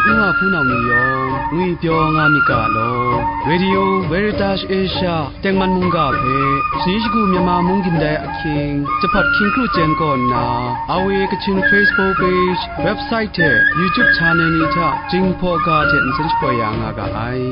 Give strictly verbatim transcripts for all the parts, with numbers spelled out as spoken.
N wa hpunau ni yawng ngwipyaw nga myit ga law, Radio Veritas Asia tengman mungga hpe, shani shagu Myanmar mung gindai ahkying, jahpat hkying kru chyen kaw nna, R V A Kachin Facebook page, website hte YouTube channel ni hta Jinghpaw ga hte nsen shapoi ya nga ga ai.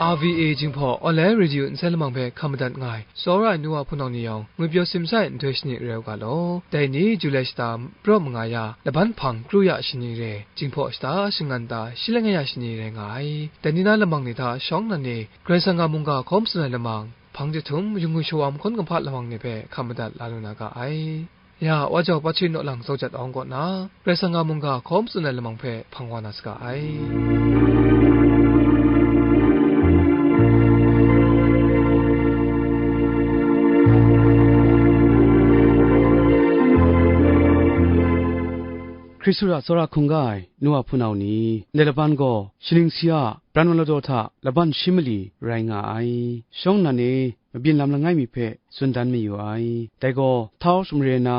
R V A Jinghpaw Online Radio nsen lamang hpe hkam madat nga ai, tsawra ai nu wa hpunau ni yawng, ngwipyaw simsa ai nhtoi shani rai u ga law. Dai ni, Julai shata prawp manga ya, laban hpang kru ya shani re, Jinghpaw shata shangan ta shi langai ya shani rai nga ai. Dai ni na lamang ni hta shawng nnan e, Karai Kasang a mungga hkawm tsun ai lamang, hpang jahtum, yung ngwi shawam hkawn kumhpa lamang ni hpe hkam madat la lu na ga ai. Ya, Wa Jau Patri Naw Lang Tsawjat Awng kaw na, Karai Kasang a mungga hkawm tsun ai lamang hpe hpang wa na saga ai. Hkristu hta tsawra hkungga ai nu wa hpunau ni, ndai laban gaw, shaning si a pran wa ladaw hta laban shi mali rai nga ai. Shawng nnan e, mabyin lam langai mi hpe tsun dan mayu ai. Dai gaw, Taos mare na,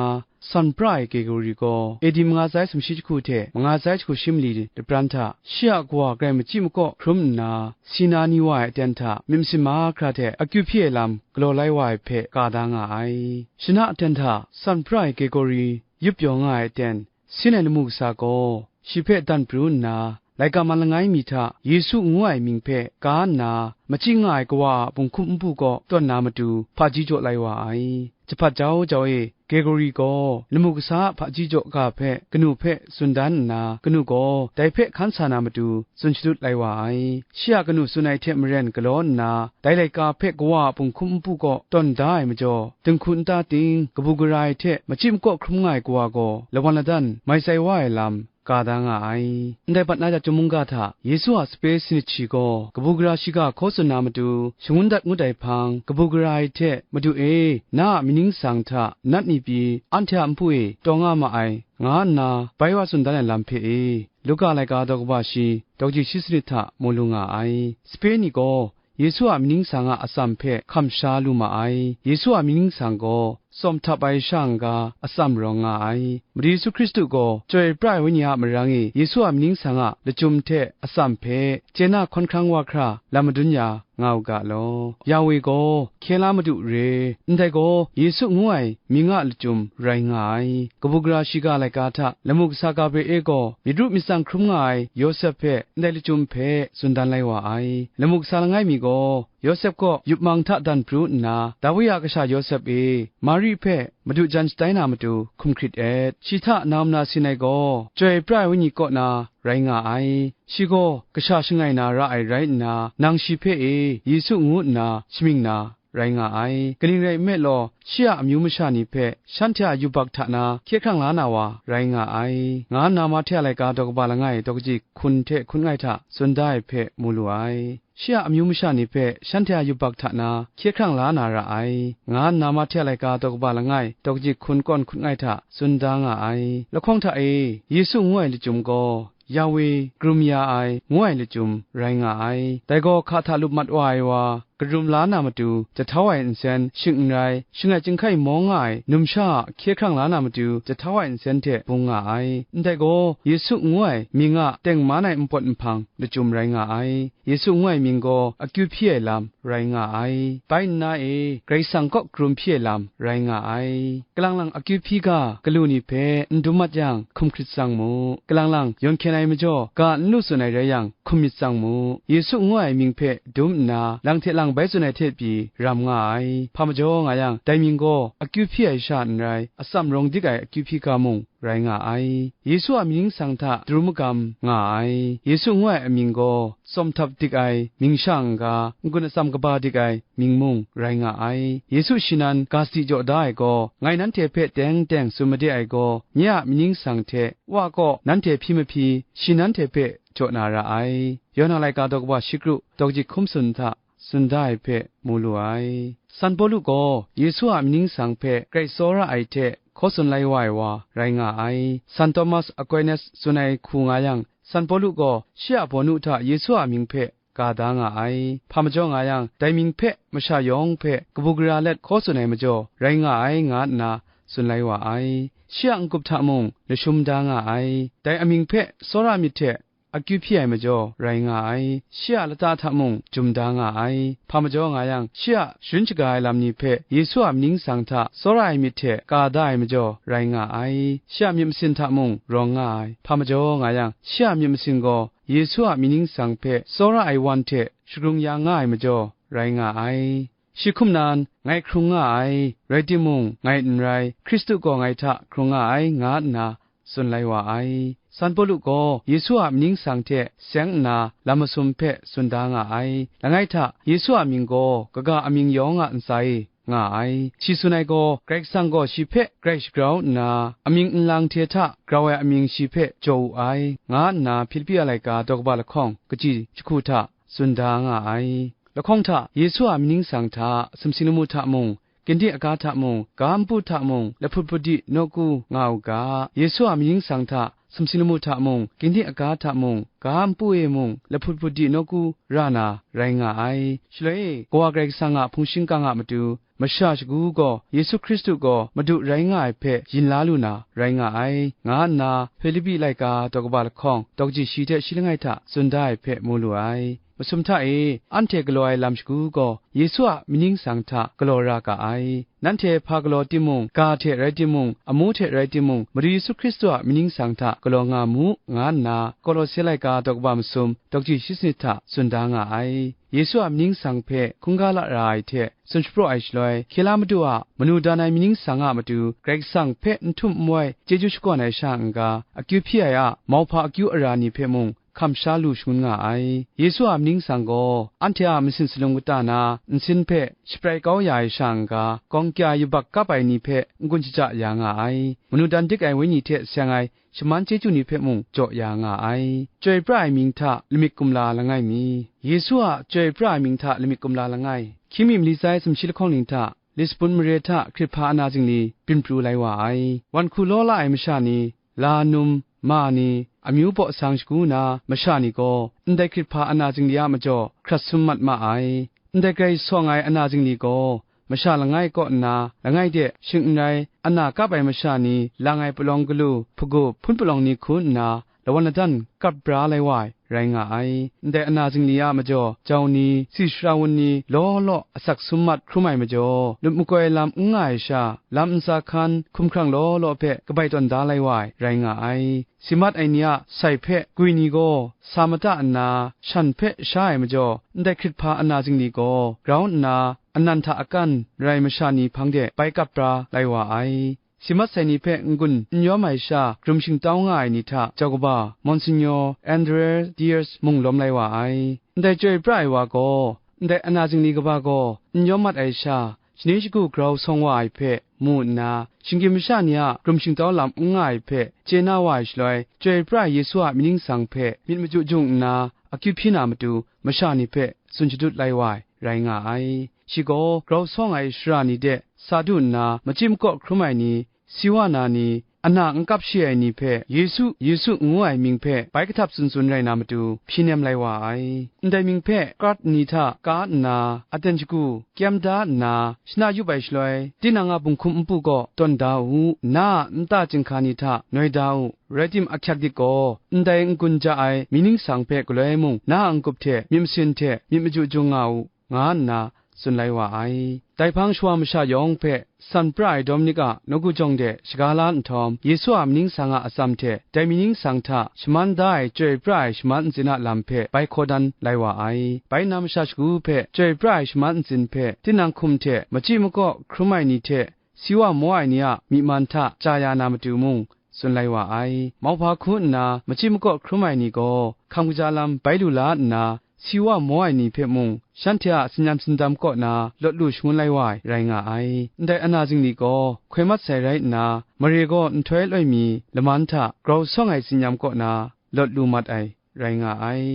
San pra ai Gregori gaw, A D manga tsai sumshi jahku hte manga tsai jahku shi mali lapran hta, shi a kawa grai machyi makaw hkrum nna, Sina ni wa ai aten hta myit masin mahkra hte akyu hpyi ai lam galaw lai wa ai hpe ka da nga ai. Shana aten hta San pra ai Gregori yup pyaw nga ai aten, sin ai lamu kasa gaw, shi hpe dan pru nna, laika man langai mi hta Yesu ngu ai mying hpe ka nna, machyi nga ai kawa a punghkum npu kaw tawn na matu, hpaji jaw lai wa ai. Jahpat jau jau e, Gregori gaw lamu kasa a hpaji jaw ga hpe kanu hpe tsun dan nna, kanu gaw dai hpe hkan sa na matu, tsun shadut lai wa ai. Shi a kanu tsun ai hte maren galaw nna, dai laika hpe kawa a punghkum npu kaw tawn da ai majaw, dinghku nta ting, kabu gara ai hte machyi makaw hkrum nga ai kawa gaw, lawan ladan mai tsai wa ai lam, ka da nga ai. Ndai bat na chyum mungga hta Yesu a sape sanit shi gaw, kabu gara shiga hkaw tsun na matu, shangun dat ngut ai hpang, kabu gara ai hte, Madu e, na a amying ningsang hta nat mi pyi, anhte a npu e taw nga ma ai, nga nna bai wa tsun dan ai lam hpe e, Luka laika daw kaba shi, daw kaji shi sanit hta mu lu nga ai. Sape ni gaw, Yesu a amying ningsang a atsam hpe hkam sha lu ma ai. Yesu a amying ningsang gaw tsawm htap ai sha n-ga atsam rawng nga ai. Madu Yesu Hkristu gaw Chyoi pra ai Wenyi a marang e Yesu a amying ningsang a lachyum hte atsam hpe chye na hkawn hkrang wa hkra lam madun ya nga u ga law. Yawe gaw hkye la Madu re, ndai gaw Yesu ngu ai mying a lachyum rai nga ai. Kabu gara shiga laika hta lamu kasa Gabriel gaw myit ru myit tsang hkrum nga ai Yawsep hpe ndai lachyum hpe tsun dan lai wa ai. Lamu kasa langai mi gaw, Yawsep kaw yup mang hta dan pru nna, Dawi a kasha Yawsep e, Mari hpe Madu jan shatai na matu hkum hkrit et. Shi hta na muna sin ai gaw, Chyoi pra ai Wenyi kaw na rai nga ai. Shi gaw kasha shangai na ra ai rai nna, nang shi hpe e, Yesu ngu nna shamying na rai nga ai. Kaning rai nme law, shi a amyu masha ni hpe shanhte a yubak hta na hkye hkrang la na wa rai nga ai, nga nna Mahte a laika daw kaba langai daw kaji hkun hte hkun langai hta tsun da ai hpe mu lu ai. Shi a amyu masha ni hpe shanhte a yubak hta na hkye hkrang la na ra ai, nga nna Mahte a laika daw kaba langai daw kaji hkun kawn hkun langai hta tsun da nga ai. Lahkawng hta e, Yesu ngu ai lachyum gaw, Yawe, karum ya ai, ngu ai lachyum rai nga ai. Dai gaw hka hta lup mat wa ai wa, karum la na matu jahtau ai nsen shing n rai, shangai chyinghkai mawng nga ai numsha a hkye hkrang la na matu jahtau ai nsen hte bung nga ai. Ndai gaw, Yesu ngu ai mying a tengman ai npawt nhpang lachyum rai nga ai. Yesu ngu ai mying gaw akyu hpyi ai lam rai nga ai. Bai nna e, Karai Kasang kaw karum hpyi ai lam rai nga ai. Kalang lang akyu hpyi ga galu ni hpe n dum mat yang, hkum hkrit tsang mu. Kalang lang yawn hkyen ai majaw, ga n lu tsun ai rai yang, hkum myit tsang mu. Yesu ngu ai mying hpe dum nna, lang hte lang bai tsun ai hte pyi ram nga ai. Hpa majaw nga yang, dai mying gaw akyu hpyi ai sha n rai, atsam rawng dik ai akyu hpyi ga mung, rai nga ai. Yesu a mying ningsang hta daru magam nga ai. Yesu ngu ai amying gaw, tsawm htap dik ai mying sha n-ga, n-gun atsam kaba dik ai mying mung rai nga ai. Yesu shi nan ga sadi jaw da ai gaw, ngai nanhte hpe teng teng tsun made ai gaw, nye a mying ningsang hte Wa kaw nanhte hpyi mahpyi, shi nanhte hpe jaw na ra ai. Yawhan a laika daw kaba shi kru daw kaji hkum tsun hta, tsun da ai hpe mu lu ai. San Pawlu gaw Yesu a mying ningsang hpe grai tsawra ai hte hkaw tsun lai wa ai wa rai nga ai. San Thomas Aquinas tsun ai hku nga yang, San Pawlu gaw shi a bawnu hta Yesu a mying hpe ga da nga ai. Hpa majaw nga yang, dai mying hpe masha yawng hpe kabu gara let hkaw tsun ai majaw rai nga ai, nga nna tsun lai wa ai. Shi a n-gup hta mung lashum da nga ai. Dai amying hpe tsawra myit hte akyu hpyi ai majaw rai nga ai. Shi a lata hta mung jum da nga ai. Hpa majaw nga yang, shi a sharin shaga ai lam ni hpe Yesu a amying ningsang hta tsawra ai myit hte ka da ai majaw rai nga ai. Shi a myit masin hta mung rawng nga ai. Hpa majaw nga yang, shi a myit masin gaw Yesu a amying ningsang hpe tsawra ai wan hte shagrung ya nga ai majaw rai nga ai. Shi hkum nan, ngai hkrung nga ai, rai timung, ngai n rai, Hkristu gaw ngai hta hkrung nga ai, nga nna tsun lai wa ai. San Pawlu gaw Yesu a amying ningsang hte seng nna lam masum hpe tsun da nga ai. Langai hta Yesu a mying gaw kaga amying yawng a ntsa e nga ai. Shi tsun ai gaw, Karai Kasang gaw shi hpe grai shagrau nna, amying nlang hte hta grau ai amying shi hpe jaw wu ai, nga nna Hpilipi a laika daw kaba lahkawng kaji jahku hta tsun da nga ai. Lahkawng hta Yesu a amying ningsang hta, sumsing lamu hta mung, ginding aga hta mung, ga npu hta mung, lahput hput di nawku nga u ga, Yesu a amying ningsang hta, sumsing lamu hta mung, ginding aga hta mung, ga npu e mung, lahput hput di nawku ra na rai nga ai. Shaloi, Kawa Karai Kasang a hpung shingkang a matu, masha shagu gaw Yesu Hkristu gaw Madu rai nga ai hpe yin la lu na rai nga ai, nga nna Hpilipi laika daw kaba lahkawng daw kaji shi hte shi langai hta tsun da ai hpe mu lu ai. Masum hta e, anhte galaw ai lam shagu gaw Yesu a amying ningsang hta galaw ra ga ai. Nanhte hpa galaw timung, ga hte rai timung, amu hte rai timung, Madu Yesu Hkristu a amying ningsang hta galaw nga mu, nga nna Kolose laika daw kaba masum daw kaji shi sanit hta tsun da nga ai. Yesu a amying ningsang hpe hkungga la ra ai hte tsun shapraw ai shaloi, hkye la Madu a manu dan ai amying ningsang a matu Karai Kasang hpe n htum n wai chyeju shakawn ai sha n-ga, akyu hpyi ai a mauhpa akyu ara ni hpe mung hkam sha lu shangun nga ai. Yesu a amying ningsang gaw anhte a masin salum kata na nsin hpe shaprai kau ya ai sha n-ga, gawng kya yubak kap ai ni hpe n-gun shaja ya nga ai. Manu dan dik ai wenyi hte seng ai shaman chyeju ni hpe mung jaw ya nga ai. Chyoi pra ai mying hta lamik kumla langai mi. Yesu a chyoi pra ai mying hta lamik kumla langai. Hkying mi mali tsai sumshi lahkawng ning hta, Lisbon mare hta hkrit hpa ana zingli byin pru lai wa ai. Wan hku law la ai masha ni, la num, ma ni, amyu baw sang shagu na masha ni gaw, ndai hkrit hpa ana zingli a majaw hkrat sum mat ma ai. Ndai grai sawng ai ana zingli gaw, masha langai kaw nna, langai de shing n rai, ana kap ai masha ni lang ai palawng galu, hpagup, hpun palawng ni hku nna, lawan ladan kap bra lai wa ai, rai nga ai. Ndai ana zingli a majaw, jau ni, si sara wun ni, law law asak sum mat hkrum ai majaw, lut makoi lam n nga ai sha, lam ntsa hkan, hkumhkrang law law hpe kabai tawn da lai wa ai, rai nga ai. Si mat ai ni a sai hpe gwi ni gaw sa mada nna, shan hpe sha ai majaw, ndai hkrit hpa ana zingli gaw grau nna, anan hta akan rai masha ni hpang de bai kap bra lai wa ai. Si mat sai ni hpe n-gun n yawm ai sha, hkrum shingtau nga ai ni hta jau kaba, Monsignor Andreas Diaz mung lawm lai wa ai. Ndai chyoi pra ai wa gaw, ndai ana zingli kaba gaw n yawm mat ai sha, shaning shagu grau sawng wa ai hpe mu nna, shinggyim masha ni a hkrum shingtau lam n nga ai hpe chye na wa ai shaloi, chyoi pra ai Yesu a amying ningsang hpe myit machyu jung nna akyu hpyi na matu, masha ni hpe tsun shadut lai wa ai, rai nga ai. Shi gaw grau sawng ai shara ni de sa du nna, machyi makaw hkrum ai ni, si wa na ni, ana n kap shi ai ni hpe Yesu, Yesu ngu ai mying hpe bai kahtap tsun tsun rai na matu, hpyi nem lai wa ai. Ndai mying hpe krat ni hta ka nna aten shagu kyem da nna, shana yup ai shaloi, tinang a bunghkum npu kaw tawn da u, na a nta chyinghka ni hta noi da u, rai tim, ahkyak dit gaw, ndai n-gun ja ai amying ningsang hpe galoi mung, na a n-gup hte myit masin hte myit machyu jung nga u, nga nna tsun lai wa ai. Dai hpang shawa masha yawng hpe san pra ai Dominik a nawku jawng de shaga la nhtawm, Yesu a amying ningsang a atsam hte dai amying ningsang hta shaman da ai chyoi pra ai shaman ntsin a lam hpe bai hkaw dan lai wa ai. Bai nna masha shagu hpe chyoi pra ai shaman ntsin hpe tinang hkum hte machyi makaw hkrum ai ni hte si wa maw ai ni a myi man hta chya ya na matu mung, tsun lai wa ai. Mauhpa hku nna machyi makaw hkrum ai ni gaw, hkam kaja lam bai lu la nna, si wa maw ai ni hpe mung, shanhte a tsinyam tsindam kaw na lawt lu shangun lai wa ai, rai nga ai. Ndai ana zingli gaw, hkoi mat sai rai nna, mare gaw nhtoi loi mi laman hta grau sawng ai tsinyam kaw na lawt lu mat ai, rai nga ai.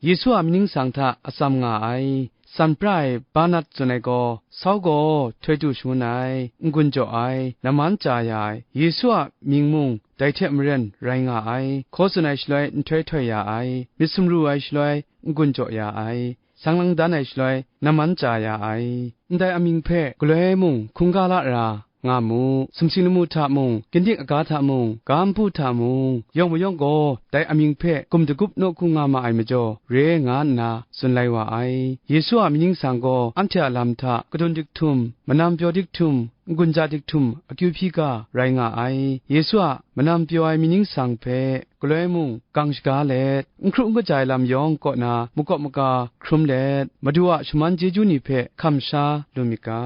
Yesu a amying ningsang hta atsam nga ai. San pra ai Barnat tsun ai gaw, sau gaw htoi du shangun ai, n-gun jaw ai, namman chya ya ai, Yesu a mying mung dai hte maren rai nga ai, hkaw tsun ai shaloi nhtoi htoi ya ai, myit sumru ai shaloi n-gun jaw ya ai, sang lang dan ai shaloi namman chya ya ai. Ndai amying hpe galoi mung hkungga la ra nga mu, sumsing lamu hta mung, ginding aga hta mung, ga npu hta mung, yawng mayawng gaw dai amying hpe gum dagup nawku nga ma ai majaw, re nga nna tsun lai wa ai. Yesu a mying ningsang gaw anhte a lam hta kadun dik htum, manam pyaw dik htum, n-gun ja dik htum akyu hpyi ga rai nga ai. Yesu a manam pyaw ai mying ningsang hpe galoi mung gang shaga let, n hkru n kaja ai lam yawng kaw na makawp maga hkrum let, Madu a shaman chyeju ni hpe hkam sha lu myit ga.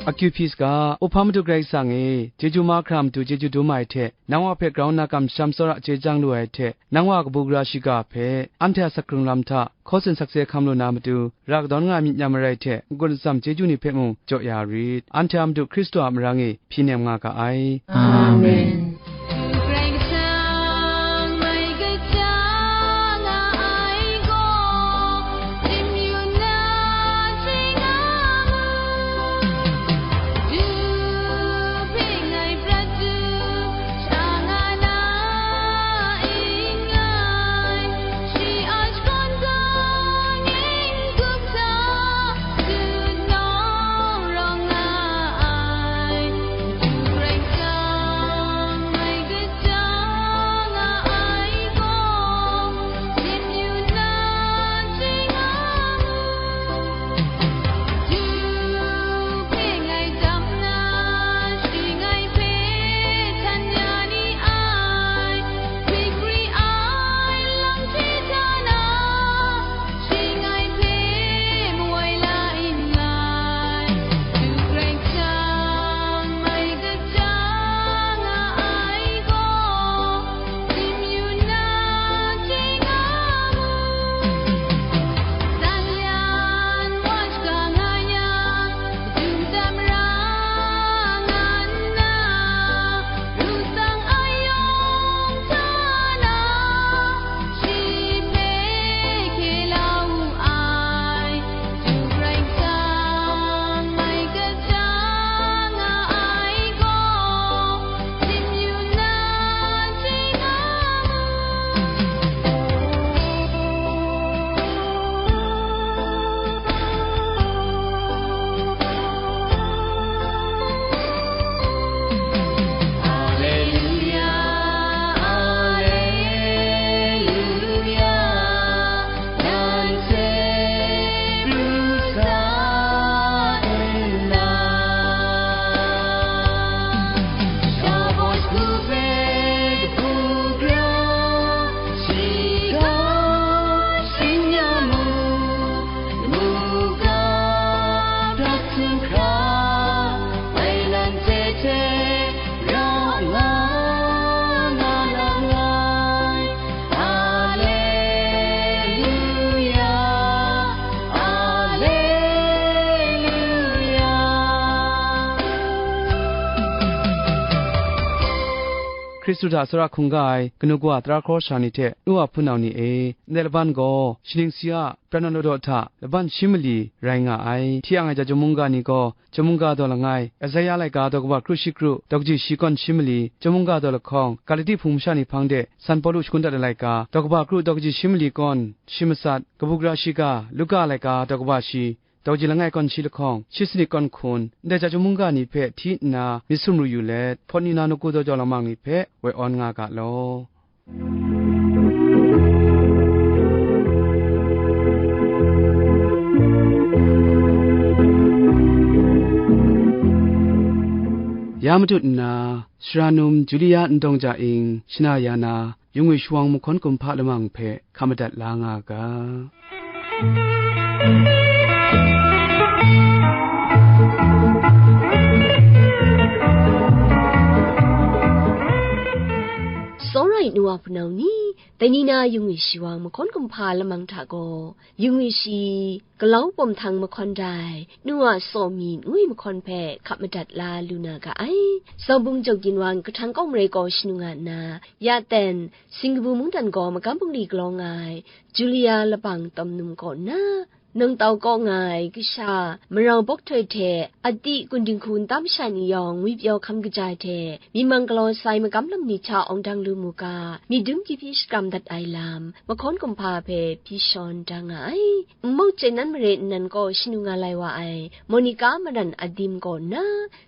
Akyu hpyi saga, Uhpa Madu Karai Kasang e, chyeju mahkra matu chyeju dum ai hte, nang wa hpe grau nna kamsham tsawra chye chyang lu ai hte, nang wa kabu gara shiga hpe, anhte a sak hkrung lam hta, hkaw tsun sakse hkam lu na matu, ra kadawn nga ai myit nyam marai hte, n-gun atsam chyeju ni hpe mung jaw ya rit. Anhte a Madu Hkristu a marang e hpyi nem nga ga ai. Amen. Hkristu hta tsawra hkungga ai kanu kawa tara hkawra sha ni hte nu wa hpunau ni e, ndai laban gaw shaning si a pran na law daw hta laban shi mali rai nga ai. Hti ang ai ja chyum mungga ni gaw, chyum mungga daw langai, Esaia laika daw kaba kru shi kru, daw kaji shi kawn shi mali, chyum mungga daw lahkawng, Galati hpung masha ni hpang de San Pawlu shangun dat ai laika, daw kaba kru daw kaji shi mali kawn shi matsat, kabu gara shiga, Luka laika daw kaba shi, daw kaji langai kawn shi lahkawng, shi sanit kawn hkun, ndai ja chyum mungga ni hpe hti nna myit sumru yu let, hpawt ni na nawku daw jau lamang ni hpe woi awn nga ga law. Ya matut nna, Sara num Julia Ndawng Ja Ing shana ya na, yung e shawang mahkawn kumhpa lamang hpe hkam madat la nga ga. Tsawra ai nu wa hpunau ni, Dai ni na yung wi shi wang mahkawn kumhpa lamang hta gaw, yung wi shi galau pawm htang mahkawn dai, nu a saw mi ngu ai mahkawn hpe hkap madat la lu na ga ai. Zaubung Jaw Ginwan kahtang kawng marai kaw shanu nga nna, ya ten, Singkabu mungdan gaw magam bungli galaw nga ai, Julia labang tawm num kaw nna, Nangtau kaw nga ai kasha, marau bawk htoi hte, a ti kun dinghku nta masha ni yawng ngwipyaw hkam kaja ai hte, myi mang galaw sai magam lam ni hta awng dang lu mu ga, myit dum kyu hpyi shakram dat ai lam, mahkawn kumhpa hpe hpyi shawn da nga ai. Nmau chye nan mare nnan kaw shanu nga lai wa ai, Monica maran adim kaw nna,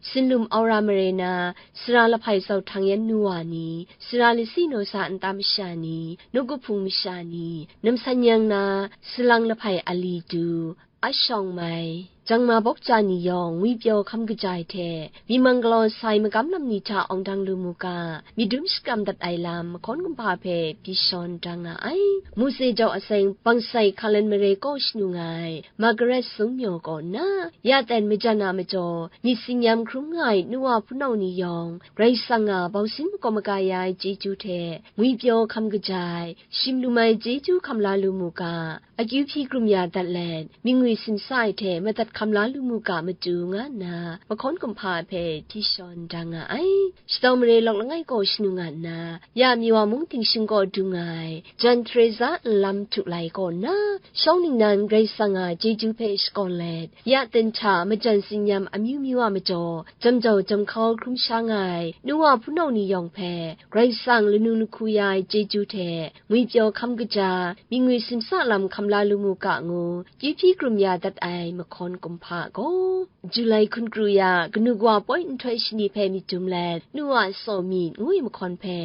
Sinlum Aura mare na, sara lahpai zau htang yan nu wa ni, sara lasi naw sa nta masha ni, nawku hpung masha ni, namsan yang na, salang lahpai ali du, a shawng mai, jangma bawk ja ni yawng ngwipyaw hkam kaja ai hte, myi mang galaw sai magam lam ni hta awng dang lu mu ga, myit dum shakram dat ai lam, mahkawn kumhpa hpe hpyi shawn da nga ai. Mose jau aseng bangsai hkalan mare kaw shanu nga ai, Margaret Sung Myaw kaw nna, ya ten majan a majaw, myit tsin-yam hkrum nga ai nu wa hpunau ni yawng, Karai Kasang a bausin makawp maga ya ai chyeju hte, ngwipyaw hkam kaja ai, shim lum ai chyeju hkam la lu mu ga, akyu hpyi krum ya dat let, mingwi simsa ai hte madat hkam la lu mu ga matu, nga nna mahkawn kumhpa hpe hpyi shawn da nga ai. Shadau mare lawk langai kaw shanu nga nna, ya Miwa mung tingshing kaw dung ai, Jan Teresa nlam htu lai kaw nna, shawng ningnan Karai Kasang a chyeju hpe shakawn let, ya ten hta majan tsin-yam amyu myu a majaw, jam jau jam hkau hkrum sha nga ai, nu wa hpunau ni yawng hpe, Karai Kasang lanu lahku ya ai chyeju hte, ngwipyaw hkam kaja, mingwi simsa lam hkam la lu mu ga ngu, kyu hpyi krum ya dat ai mahkawn kumhpa gaw, Julai hkun kru ya, kanu kawa poi nhtoi shani hpe myit dum let, nu a saw mi ngu ai mahkawn hpe,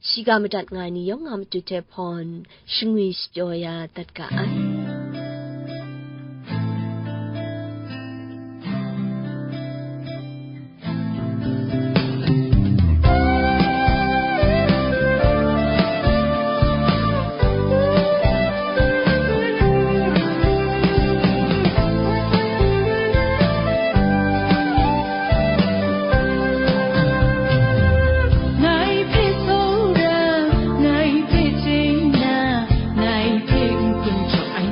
shiga madat nga ai ni yawng a matu hte hpawn, shangwi shapyaw ya dat ga ai. Ngai hpe tsawra, ngai hpe chye na, ngai hpe n-gun jaw ai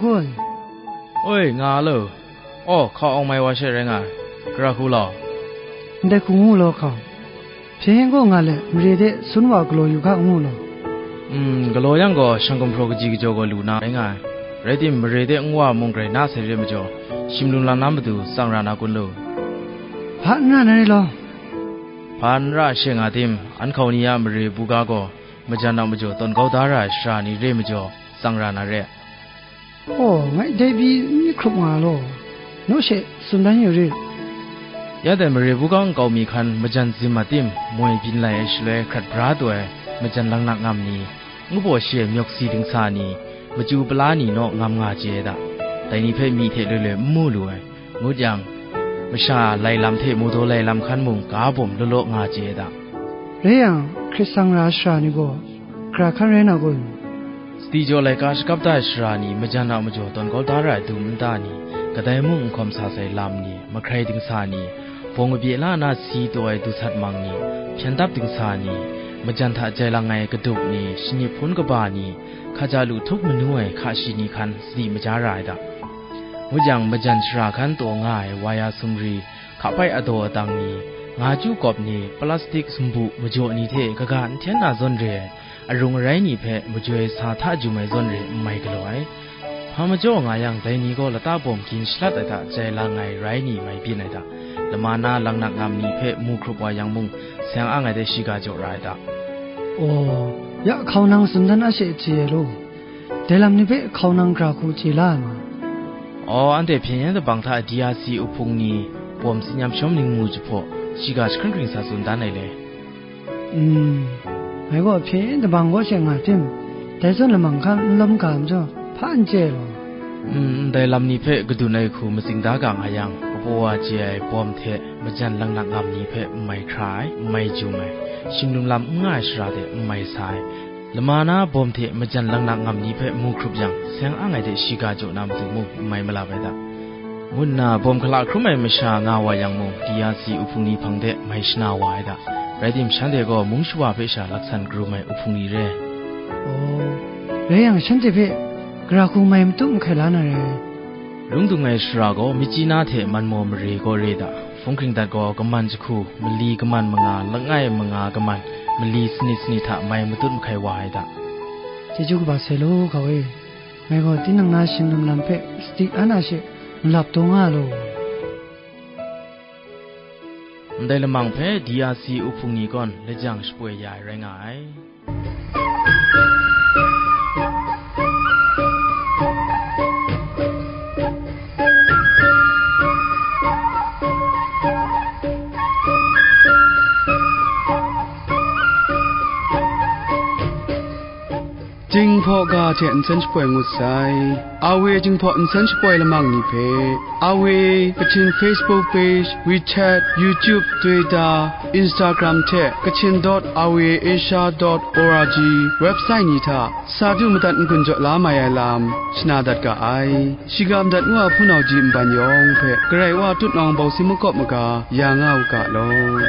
Oi. Oi, nga lo. Aw, hkau awng mai wa she rai nga ai. Gara hku law. Ndai hku ngu law hkau. Hpyen gaw nga let, mare de sun wa galaw yu ga ngu law. Mm, galaw yang gaw, shang gumhpraw kaji kajaw gaw lu na rai nga ai. Rai tim, mare de nwa mung grai na sai re majaw, shim lung lang na matu tsang ra na kun lu. Hpa n ra na re law. Hpa n ra she nga tim, an hkau ni a mare buga gaw, majan a majaw tawn kau da ra ai shara ni re majaw, tsang ra na re. Aw, ngai dai pyi n myit hkrup nga law, naw she tsun dan yu rit. Ya dai mare buga nkau mi hkan majan zim a tim, moi byin lai ai shaloi hkrat bra taw ai majan langnak ngam ni, ngu baw shi ai myawk si dingsa ni, machyu pala ni naw ngam nga chye ai da. Dai ni hpe myi hte loi loi n mu lu ai. Ngut yang, masha lai lam hte mawdaw lai lam hkan mung ga bawm law law nga chye ai da. Rai yang, hkrit sang ra ai shara ni gaw, gara hkan rai na kun? Sadi jaw laika shakap da ai shara ni majan a majaw tawn kau da ra ai dum nta ni, kadai mung n hkawm sa sai lam ni, mahkrai dingsa ni, bawng kabye la na si taw ai du sat mang ni, hpyen dap dingsa ni, majan hta jai lang ai kaduk ni, shanip hpun kaba ni, hkaja lu htup manu ai hka shi ni hkan sadi maja ra ai da. Ngut yang, majan shara hkan taw nga ai waya sumri, hka pai adaw adang ni, nga chyu kawp ni, plastik sumbu majaw ni hte kaga n hten na zawn re ai, arung arai ni hpe majoi sa hta jum ai zawn re n mai galaw ai. Hpa majaw nga yang, dai ni gaw lata bawm gin shalat ai hta jai lang ai rai ni mai byin ai hta, lama na langnak ngam ni hpe mu hkrup wa yang mung, seng ang ai de shiga jaw ra ai hta. Aw, ya hkau nang tsun dan a she chye ai law. Dai lam ni hpe hkau nang gara hku chye la ai ma? Aw, anhte hpyen yen dabang hta D R C uhpung ni bawm tsin yam shawm ningmu jahpaw, shiga jahkring hkring sa tsun dan ai le. Mm, ngai gaw hpyen yen dabang kaw she nga tim, dai zawn lamang hkan n lawm ga majaw, hpa n chye law. Mm, ndai lam ni hpe kadun ai hku matsing da ga nga yang, kapaw wa chye ai bawm hte majan langnak ngam ni hpe n mai hkra ai, n mai jum ai, shing lung lam n nga ai shara de n mai sa ai, lama na bawm hte majan langnak ngam ni hpe mu hkrup yang, seng ang ai de shiga jaw na matu mung n mai malap ai da. Ngu nna bawm hkala hkrum ai masha nga wa yang mung, D R C uhpung ni hpang de mai shana wa ai da. Rai tim, shanhte gaw mung shawa hpe sha laksan karum ai uhpung ni re. Aw, rai yang, shanhte hpe gara hku mai matut mahkai la na re. Lung dung ai shara gaw, Myitkyina hte Manmaw mare gaw re da. Hpung hkring dat gaw, kaman jahku, mali kaman manga, langai manga kaman, mali sanit sanit hta mai matut mahkai wa ai da. Chyeju kaba sai law, hkau e. Ngai gaw tinang na shing lum lam hpe sadi an a she malap taw nga law. Ndai lamang hpe D R C uhpung ni gawn lajang shapoi ya ai rai nga ai. Jinghpaw ga hte nsen shapoi ngut sai. A W Jinghpaw nsen shapoi lamang ni hpe, A W Kachin Facebook page, WeChat, YouTube, Twitter, Instagram hte Kachin dot R V A Asia dot O R G website ni hta sa du madat n-gun jaw la mai ai lam shana dat ga ai. Shiga madat ngu a hpunau ji nban yawng hpe Karai Wa tutnawng bawsi makawp maga ya nga u ga law.